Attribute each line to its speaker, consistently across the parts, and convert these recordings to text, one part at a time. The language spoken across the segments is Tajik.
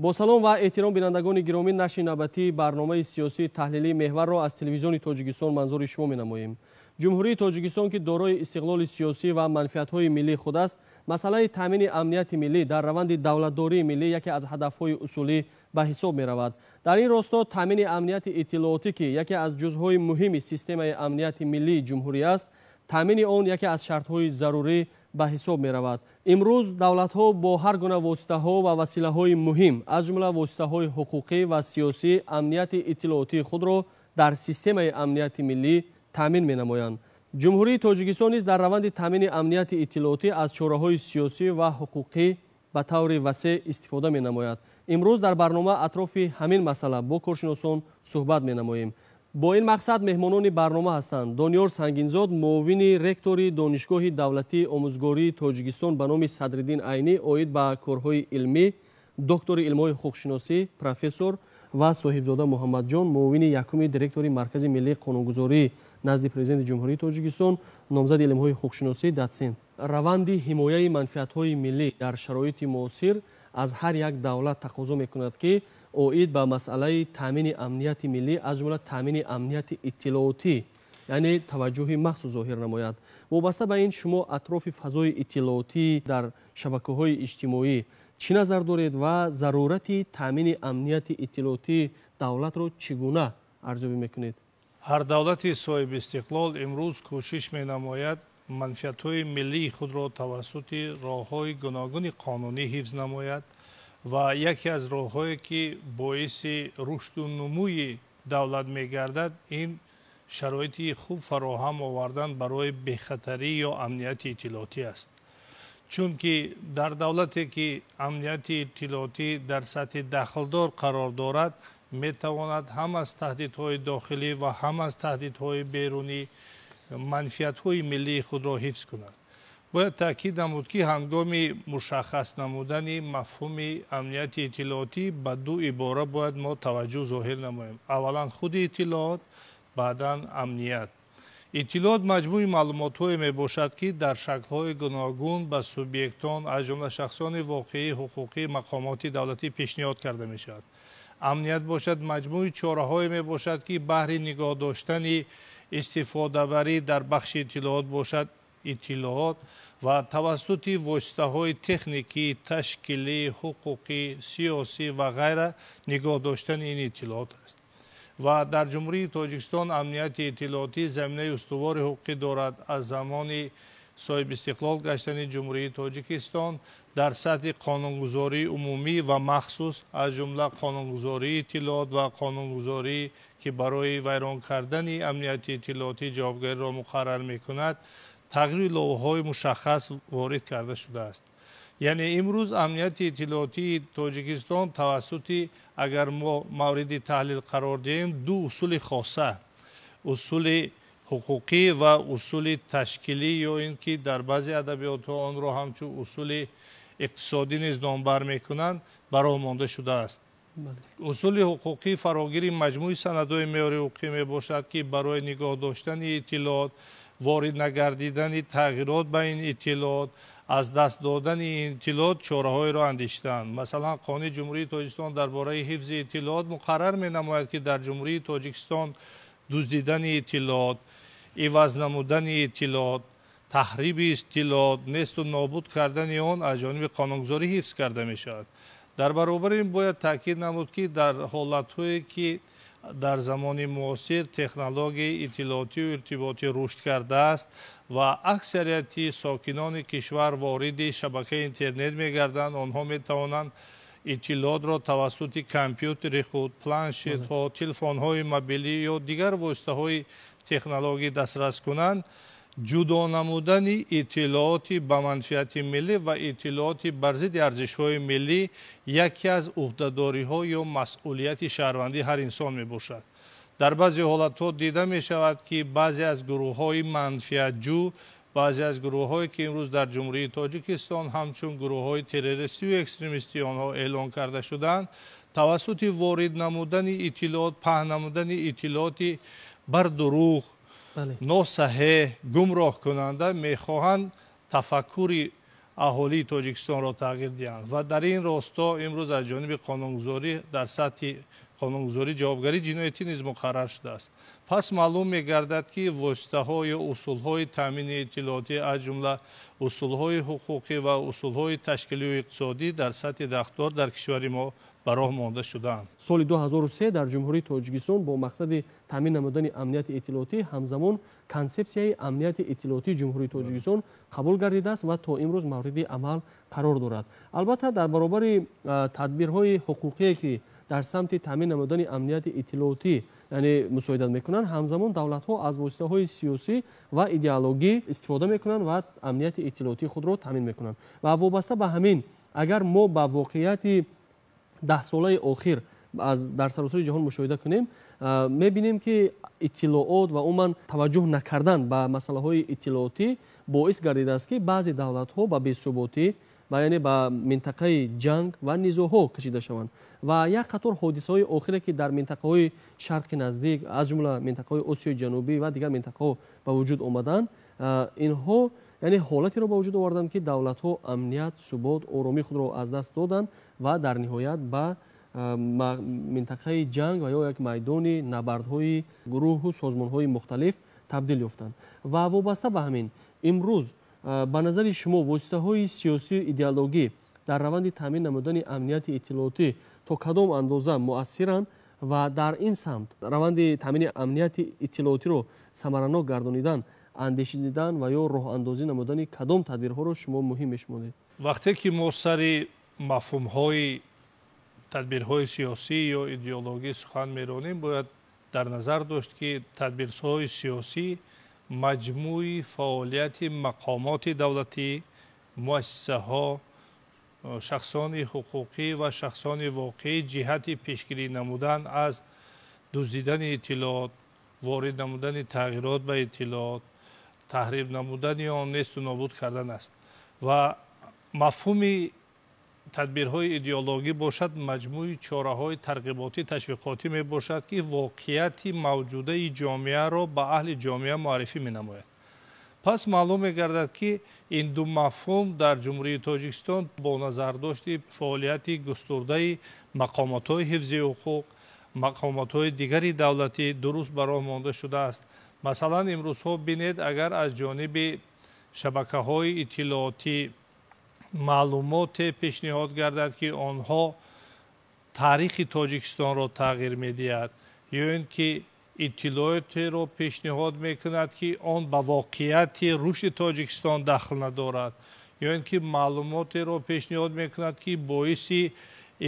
Speaker 1: Бо салом ва эҳтиром, бинандагони гиромӣ, нашри навбатии барномаи сиёсии таҳлилии «Меҳварро» аз Телевизиони Тоҷикистон манзури шумо менамоем. Ҷумҳурии Тоҷикистон, ки дорои истиқлоли сиёсӣ ва манфиатҳои миллии худ аст, масъалаи таъмини амнияти миллӣ дар раванди давлатдории миллӣ яке аз ҳадафҳои усулӣ ба ҳисоб меравад. Дар ин росто таъмини амнияти иттилоотӣ, ки яке аз ҷузъҳои муҳими системаи амнияти миллии ҷумҳурӣ аст, таъмини он яке аз шартҳои зарурӣ ба ҳисоб меравад. Имрӯз давлатҳо бо ҳар гуна воситаҳо ва василаҳои муҳим, аз ҷумла воситаҳои ҳуқуқӣ ва сиёсӣ, амнияти иттилоотии худро дар системаи амнияти миллӣ таъмин менамоянд. Ҷумҳурии Тоҷикистон низ дар раванди таъмини амнияти иттилоотӣ аз чораҳои сиёсӣ ва ҳуқуқӣ ба таври васеъ истифода менамояд. Имрӯз дар барнома атрофи ҳамин масъала бо коршиносон суҳбат менамоем. Бо ин мақсад меҳмонони барнома ҳастанд: Дониёр Сангинзод, муовини ректори Донишгоҳи давлатии омӯзгории Тоҷикистон ба номи Садриддин Айнӣ оид ба корҳои илмӣ, доктори илмҳои ҳуқуқшиносӣ, профессор, ва Соҳибзода Муҳаммадҷон, муовини якуми директори Маркази миллии қонунгузорӣ назди Президенти Ҷумҳурии Тоҷикистон, номзади илмҳои ҳуқуқшиносӣ, дотсент. Раванди ҳимояи манфиатҳои миллӣ дар шароити муосир аз ҳар як давлат тақозо мекунад, ки оид ба масъалаи таъмини амнияти миллӣ, аз ҷумла таъмини амнияти иттилоотӣ, яъне таваҷҷӯҳи махсус зоҳир намояд. Вобаста ба ин, шумо атрофи фазои иттилоотӣ дар шабакаҳои иҷтимоӣ чӣ назар доред ва зарурати таъмини амнияти иттилоотии давлатро чӣ гуна арзёбӣ мекунед?
Speaker 2: Ҳар давлати соҳибистиқлол имрӯз кӯшиш менамояд манфиатҳои миллии худро тавассути роҳҳои гуногуни қонунӣ ҳифз намояд ва яке аз роҳҳое, ки боиси рушду нумӯи давлат мегардад, ин шароити хуб фароҳам овардан барои бехатарӣ ё амнияти иттилоотӣ аст. Чунки дар давлате, ки амнияти иттилоотӣ дар сатҳи дахлдор қарор дорад, метавонад ҳам аз таҳдидҳои дохилӣ ва ҳам аз таҳдидҳои берунӣ манфиатҳои миллии худро ҳифз кунад. Бояд таъкид намуд, ки ҳангоми мушаххас намудани мафҳуми амнияти иттилоотӣ ба ду ибора бояд мо таваҷҷӯҳ зоҳир намоем: аввалан, худи иттилоот, баъдан амният. Иттилоот маҷмӯи маълумотҳое мебошад, ки дар шаклҳои гуногун ба субъектон, аз ҷумла шахсони воқеӣ, ҳуқуқӣ, мақомоти давлатӣ пешниҳод карда мешавад. Амният бошад, маҷмӯи чораҳое мебошад, ки баҳри нигоҳ доштани истифодабарӣ дар бахши иттилоот бошад, иттилоот ва тавассути воситаҳои техникӣ, ташкилӣ, ҳуқуқӣ, сиёсӣ ва ғайра нигоҳ доштани ин иттилоот аст. Ва дар Ҷумҳурии Тоҷикистон амнияти иттилоотӣ заминаи устувори ҳуқуқӣ дорад. Аз замони соҳибистиқлол гаштани Ҷумҳурии Тоҷикистон дар сатҳи қонунгузории умумӣ ва махсус, аз ҷумла қонунгузории иттилоот ва қонунгузорӣ, ки барои вайрон кардани амнияти иттилоотӣ ҷавобгариро муқаррар мекунад, тағйири иловаҳои мушаххас ворид карда шудааст. Яъне имрӯз амнияти иттилоотии Тоҷикистон тавассути, агар мо мавриди таҳлил қарор диҳем, ду усули хоса: усули ҳуқуқӣ ва усули ташкилӣ, ё ин ки дар баъзе адабиётҳо онро ҳамчун усули иқтисодӣ низ номбар мекунанд, ба роҳ монда шудааст. Усули ҳуқуқӣ фарогири маҷмӯи санадҳои меъёри ҳуқуқӣ мебошад, ки барои нигоҳ доштани иттилоот, ворид нагардидани тағйирот ба ин иттилоот, аз даст додани ин иттилоот чораҳоеро андешидаанд. Масалан, Қонуни Ҷумҳурии Тоҷикистон дар бораи ҳифзи иттилоот муқаррар менамояд, ки дар Ҷумҳурии Тоҷикистон дуздидани иттилоот, иваз намудани иттилоот, таҳриби иттилоот, несту нобуд кардани он аз ҷониби қонунгузорӣ ҳифз карда мешавад. Дар баробари ин бояд таъкид намуд, ки дар ҳолатҳое, ки дар замони муосир технологияи иттилоотию иртиботӣ рушд кардааст ва аксарияти сокинони кишвар вориди шабакаи интернет мегарданд, онҳо метавонанд иттилоотро тавассути компютери худ, планшетҳо, телефонҳои мобилӣ ё дигар воситаҳои технологӣ дастрас кунанд. Ҷудо намудани иттилооти ба манфиати миллӣ ва иттилооти бар зидди арзишҳои миллӣ яке аз ӯҳдадориҳо ё масъулияти шаҳрвандии ҳар инсон мебошад. Дар баъзе ҳолатҳо дида мешавад, ки баъзе аз гурӯҳҳои манфиатҷӯ, баъзе аз гурӯҳҳое, ки имрӯз дар Ҷумҳурии Тоҷикистон ҳамчун гурӯҳҳои террористию экстремистӣ онҳо эълон карда шуданд, тавассути ворид намудани иттилоот, паҳн намудани иттилооти бар дурӯғ, носаҳеҳ, гумроҳкунанда мехоҳанд тафаккури аҳолии Тоҷикистонро тағйир диҳанд. Ва дар ин росто имрӯз аз ҷониби қонунгузорӣ дар сатҳи қонунгузорӣ ҷавобгарии ҷиноятӣ низ муқаррар шудааст. Пас маълум мегардад, ки воситаҳо ё усулҳои таъмини иттилоотӣ, аз ҷумла усулҳои ҳуқуқӣ ва усулҳои ташкилию иқтисодӣ дар сатҳи дахлдор дар кишвари мо ба роҳ монда шудаанд.
Speaker 1: Соли 2003 дар Ҷумҳурии Тоҷикистон бо мақсади таъмин намудани амнияти иттилоотӣ ҳамзамон консепсияи амнияти иттилоотии Ҷумҳурии Тоҷикистон қабул гардидааст ва то имрӯз мавриди амал қарор дорад. Албатта, дар баробари тадбирҳои ҳуқуқие, ки дар самти таъмин намудани амнияти иттилоотӣ, яъне мусоидат мекунанд, ҳамзамон давлатҳо аз воситаҳои сиёсӣ ва идеологӣ истифода мекунанд ва амнияти иттилоотии худро таъмин мекунанд. Ва вобаста ба ҳамин, агар мо ба воқеияти 10 солаи охир аз дар саросари ҷаҳон мушоҳида кунем, мебинем, ки иттилоот ва умуман таваҷҷӯҳ накардан ба масъалаҳои иттилоотӣ боис гардидааст, ки баъзе давлатҳо ба бесуботӣ ва яъне ба минтақаи ҷанг ва низоъҳо кашида шаванд. Ва як қатор ҳодисаҳои охире, ки дар минтақаҳои Шарқи Наздик, аз ҷумла минтақаҳои Осиёи Ҷанубӣ ва дигар минтақаҳо ба вуҷуд омаданд, инҳо яъне ҳолатеро ба вуҷуд оварданд, ки давлатҳо амният, субот, оромии худро аз даст доданд ва дар ниҳоят ба минтақаи ҷанг ва ё як майдони набардҳои гурӯҳу созмонҳои мухталиф табдил ёфтанд. Ва вобаста ба ҳамин, имрӯз ба назари шумо воситаҳои сиёсию идеологӣ дар раванди таъмин намудани амнияти иттилоотӣ то кадом андоза муассиранд ва дар ин самт раванди таъмини амнияти иттилоотиро самаранок гардонидан, андешидан ва ё роҳандозӣ намудани кадом тадбирҳоро шумо муҳим мешуморед?
Speaker 2: Вақте ки мо сари мафҳумҳои тадбирҳои сиёсӣ ё идеологӣ сухан меронем, бояд дар назар дошт, ки тадбирҳои сиёсӣ маҷмӯи фаъолияти мақомоти давлатӣ, муассисаҳо, шахсони ҳуқуқӣ ва шахсони воқеӣ ҷиҳати пешгирӣ намудан аз дуздидани иттилоот, ворид намудани тағйирот ба иттилоот, таҳриб намудани он, несту нобуд кардан аст. Ва мафҳуми тадбирҳои идеологӣ бошад, маҷмӯи чораҳои тарғиботӣ, ташвиқотӣ мебошад, ки воқеияти мавҷудаи ҷомеаро ба аҳли ҷомеа муаррифӣ менамояд. Пас маълум мегардад, ки ин ду мафҳум дар Ҷумҳурии Тоҷикистон бо назардошти фаъолияти густурдаи мақомотҳои ҳифзи ҳуқуқ, мақомотҳои дигари давлатӣ дуруст ба роҳ монда шудааст. Масалан, имрӯзҳо бинед, агар аз ҷониби шабакаҳои иттилоотӣ маълумоте пешниҳод гардад, ки онҳо таърихи Тоҷикистонро тағйир медиҳад ё ин ки иттилоотеро пешниҳод мекунад, ки он ба воқеияти рушди Тоҷикистон дахл надорад, ё ин ки маълумотеро пешниҳод мекунад, ки боиси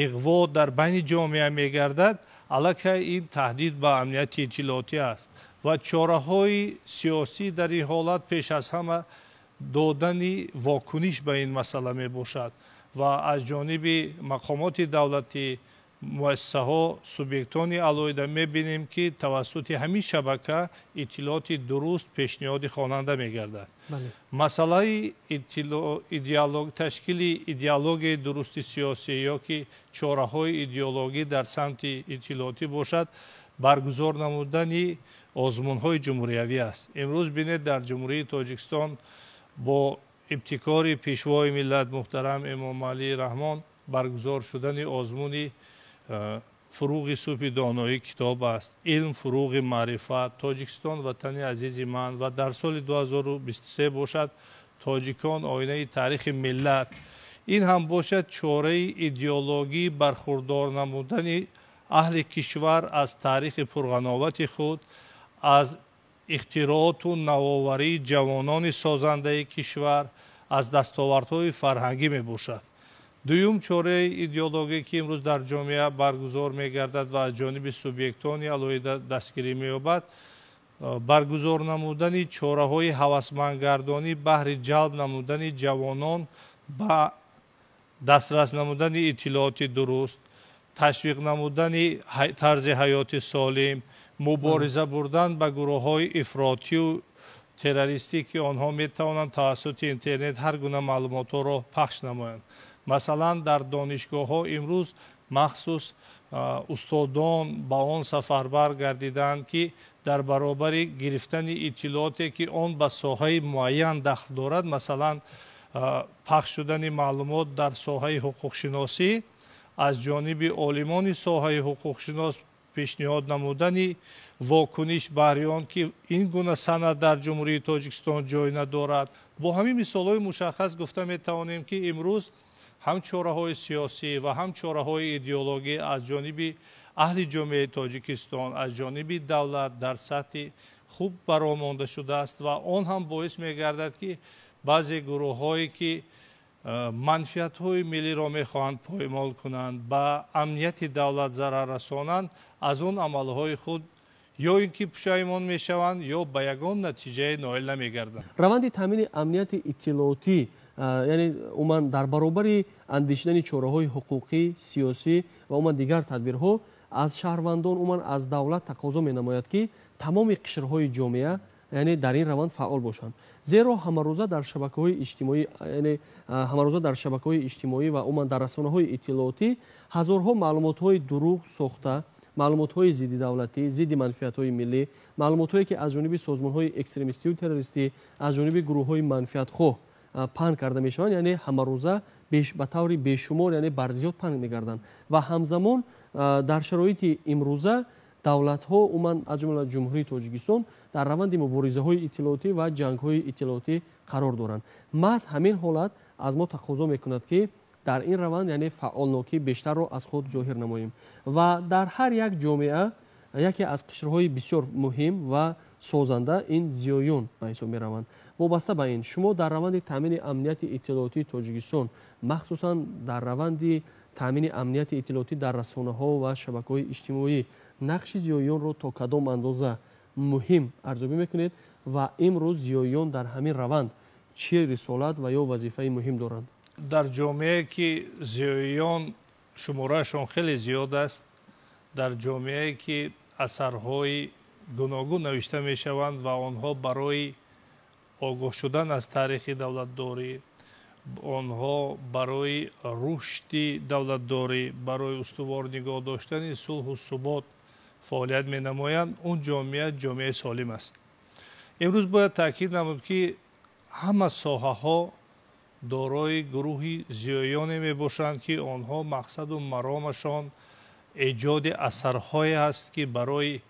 Speaker 2: иғво дар байни ҷомеа мегардад, аллакай ин таҳдид ба амнияти иттилоотӣ аст. Ва чораҳои сиёсӣ дар ин ҳолат пеш аз ҳама додани вокуниш ба ин масъала мебошад ва аз ҷониби мақомоти давлатӣ, муассисаҳо, субъектони алоҳида мебинем, ки тавассути ҳамин шабака иттилооти дуруст пешниҳоди хонанда мегардад. Масъалаи ташкили идеологияи дурусти сиёсӣ ё ки чораҳои идеологӣ дар самти иттилоотӣ бошад, баргузор намудани озмунҳои ҷумҳуриявӣ аст. Имрӯз бинед, дар Ҷумҳурии Тоҷикистон бо ибтикори Пешвои миллат муҳтарам Эмомалӣ Раҳмон баргузор шудани озмуни «Фуруғи субҳи доноӣ китоб аст», «Илм фуруғи маърифат», «Тоҷикистон ватани азизи ман» ва дар соли 2023 бошад, «Тоҷикон оинаи таърихи миллат». Ин ҳам бошад чораи идеологии бархурдор намудани аҳли кишвар аз таърихи пурғановати худ, аз ихтирооту навоварии ҷавонони созандаи кишвар, аз дастовардҳои фарҳангӣ мебошад. Дуюм чораи идеологӣ, ки имрӯз дар ҷомеа баргузор мегардад ва аз ҷониби субъектони алоҳида дастгирӣ меёбад, баргузор намудани чораҳои ҳавасмандгардонӣ баҳри ҷалб намудани ҷавонон ба дастрас намудани иттилооти дуруст, ташвиқ намудани тарзи ҳаёти солим, мубориза бурдан ба гурӯҳҳои ифротию террористӣ, ки онҳо метавонанд тавассути интернет ҳар гуна маълумотҳоро пахш намоянд. Масалан, дар донишгоҳҳо имрӯз махсус устодон ба он сафарбар гардиданд, ки дар баробари гирифтани иттилооте, ки он ба соҳаи муайян дахл дорад, масалан, Пахш шудани маълумот дар соҳаи ҳуқуқшиносӣ аз ҷониби олимони соҳаи ҳуқуқшинос пешниҳод намудани вокуниш баҳри он ки ин гуна санад дар Ҷумҳурии Тоҷикистон ҷой надорад. Бо ҳамин мисолҳои мушаххас гуфта метавонем, ки имрӯз ҳам чораҳои сиёсӣ ва ҳам чораҳои идеологӣ аз ҷониби аҳли ҷомеаи Тоҷикистон, аз ҷониби давлат дар сатҳи хуб баромонда шудааст ва он ҳам боис мегардад, ки баъзе гурӯҳҳое ки манфиатҳои миллиро мехоҳанд поймол кунанд, ба амнияти давлат зарар расонанд, аз он амалҳои худ ё ин ки пушаймон мешаванд, ё ба ягон натиҷае ноил намегарданд.
Speaker 1: Раванди таъмини амнияти иттилоотӣ, яъне умуман дар баробари андешидани чораҳои ҳуқуқӣ, сиёсӣ ва умуман дигар тадбирҳо аз шаҳрвандон, умуман аз давлат тақозо менамояд, ки тамоми қишрҳои ҷомеа яъне дар ин раванд фаъол бошанд. Зеро ҳамарӯза дар шабакаҳои иҷтимоӣ, яъне ҳамарӯза дар шабакаҳои иҷтимоӣ ва умуман дар расонаҳои иттилоотӣ ҳазорҳо маълумотҳои дурӯғ сохта, маълумотҳои зидди давлатӣ, зидди манфиатҳои миллӣ, маълумотҳое ки аз ҷониби созмонҳои экстремистию террористӣ, аз ҷониби гурӯҳҳои манфиатхоҳ паҳн карда мешаванд, яъне ҳамарӯза ба таври бешумор, яъне барзиёд паҳн мегарданд. Ва ҳамзамон дар шароити имрӯза давлатҳо, умуман аз ҷумла Ҷумҳурии Тоҷикистон, дар раванди муборизаҳои иттилоотӣ ва ҷангҳои иттилоотӣ қарор доранд. Маҳз ҳамин ҳолат аз мо тақозо мекунад, ки дар ин раванд яъне фаъолнокӣ бештарро аз худ зоҳир намоем. Ва дар ҳар як ҷомеа яке аз қишрҳои бисёр муҳим ва созанда ин зиёён ба ҳисоб мераванд. Вобаста ба ин, шумо дар раванди таъмини амнияти иттилоотии Тоҷикистон, махсусан дар раванди таъмини амнияти иттилоотӣ дар расонаҳо ва шабакаҳои иҷтимоӣ нақши зиёёнро то кадом андоза муҳим арзёбӣ мекунед ва имрӯз зиёён дар ҳамин раванд чӣ рисолат ва ё вазифаи муҳим доранд?
Speaker 2: Дар ҷомеае ки зиёён шумораашон хеле зиёд аст, дар ҷомеае ки асарҳои гуногун навишта мешаванд ва онҳо барои огоҳ шудан аз таърихи давлатдорӣ, онҳо барои рушди давлатдорӣ, барои устувор нигоҳ доштани сулҳу субот фаъолият менамоянд, он ҷомеа ҷомеаи солим аст. Имрӯз бояд таъкид намуд, ки ҳама соҳаҳо дорои гурӯҳи зиёёне мебошанд, ки онҳо мақсаду маромашон эҷоди асарҳое аст, ки барои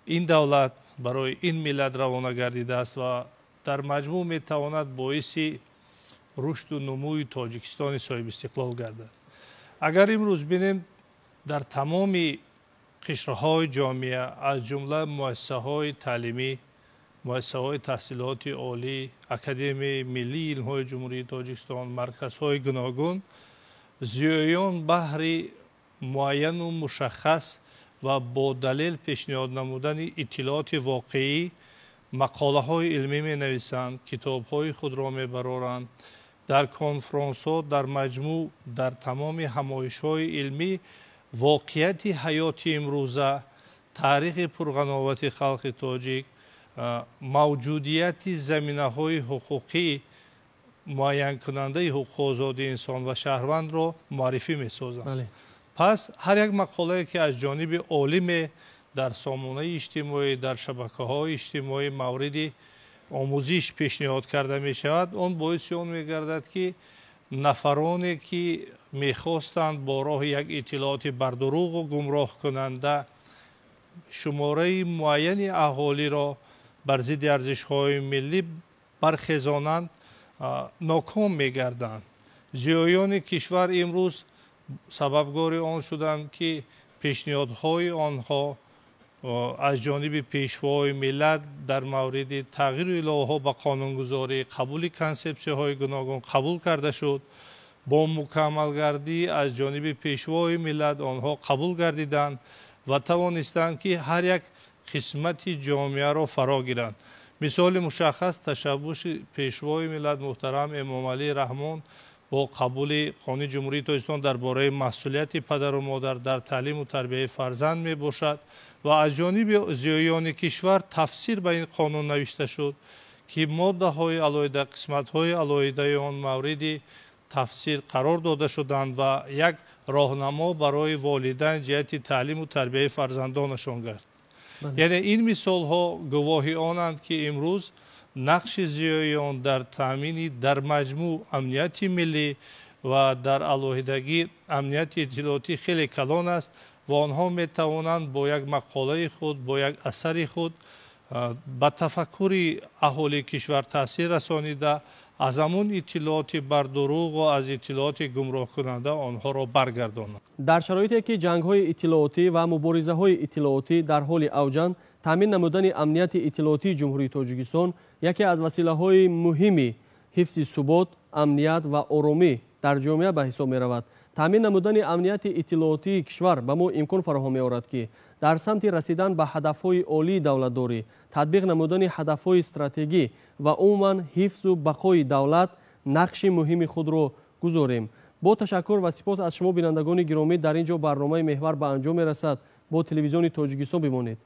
Speaker 2: ин давлат, барои ин миллат равона гардидааст ва дар маҷмӯъ метавонад боиси рушду нумӯи Тоҷикистони соҳибистиқлол гардад. Агар имрӯз бинем, дар тамоми қишрҳои ҷомеа, аз ҷумла муассисаҳои таълимӣ, муассисаҳои таҳсилоти олӣ, Академияи миллии илмҳои Ҷумҳурии Тоҷикистон, марказҳои гуногун, зиёён баҳри муайяну мушаххас ва бо далел пешниҳод намудани иттилооти воқеӣ мақолаҳои илмӣ менависанд, китобҳои худро мебароранд, дар конфронсҳо, дар маҷмӯъ, дар тамоми ҳамоишҳои илмӣ воқеияти ҳаёти имрӯза, таърихи пурғановати халқи тоҷик, мавҷудияти заминаҳои ҳуқуқӣ муайянкунандаи ҳуқуқу озодии инсон ва шаҳрвандро муаррифӣ месозанд. Пас ҳар як мақолае ки аз ҷониби олиме дар сомонаи иҷтимоӣ, дар шабакаҳои иҷтимоӣ мавриди омӯзиш пешниҳод карда мешавад, он боиси он мегардад, ки нафароне ки мехостанд бо роҳи як иттилооти бардурӯғу гумроҳкунанда шумораи муайяни аҳолиро бар зидди арзишҳои миллӣ бархезонанд, ноком мегарданд. Зиёёни кишвар имрӯз сабабгори он шуданд, ки пешниҳодҳои онҳо аз ҷониби пешвои миллат дар мавриди тағйиру иловаҳо ба қонунгузорӣ, қабули консепсияҳои гуногун қабул карда шуд. Бо мукаммалгардӣ аз ҷониби пешвои миллат онҳо қабул гардиданд ва тавонистанд, ки ҳар як қисмати ҷомеаро фаро гиранд. Мисоли мушаххас ташаббуси пешвои миллат муҳтарам Эмомалӣ Раҳмон бо қабули Қонуни Ҷумҳурии Тоҷикистон дар бораи масъулияти падару модар дар таълиму тарбияи фарзанд мебошад ва аз ҷониби зиёёни кишвар тафсир ба ин қонун навишта шуд, ки моддаҳои алоҳида, қисматҳои алоҳидаи он мавриди тафсир қарор дода шуданд ва як роҳнамо барои волидайн ҷиҳати таълиму тарбияи фарзандонашон гард. Яъне ин мисолҳо гувоҳи онанд, ки имрӯз Нақши зиёиён дар таъмини дар маҷмӯъ амнияти миллӣ ва дар алоҳидагӣ амнияти иттилоотӣ хеле калон аст ва онҳо метавонанд бо як мақолаи худ, бо як асари худ ба тафаккури аҳолии кишвар таъсир расонида, аз ҳамун иттилооти бардурӯғ ва аз иттилооти гумроҳкунанда онҳоро баргардонанд.
Speaker 1: Дар шароите ки ҷангҳои иттилоотӣ ва муборизаҳои иттилоотӣ дар ҳоли авҷанд, таъмин намудани амнияти иттилоотии Ҷумҳурии Тоҷикистон яке аз василаҳои муҳими ҳифзи субот, амният ва оромӣ дар ҷомеа ба ҳисоб меравад. Таъмин намудани амнияти иттилоотии кишвар ба мо имкон фароҳам меорад, ки дар самти расидан ба ҳадафҳои олии давлатдорӣ, татбиқ намудани ҳадафҳои стратегӣ ва умуман ҳифзу бақои давлат нақши муҳими худро гузорем. Бо ташаккур ва сипос аз шумо, бинандагони гиромӣ, дар ин ҷо барномаи Меҳвар ба анҷом мерасад. Бо телевизиони Тоҷикистон бимонед.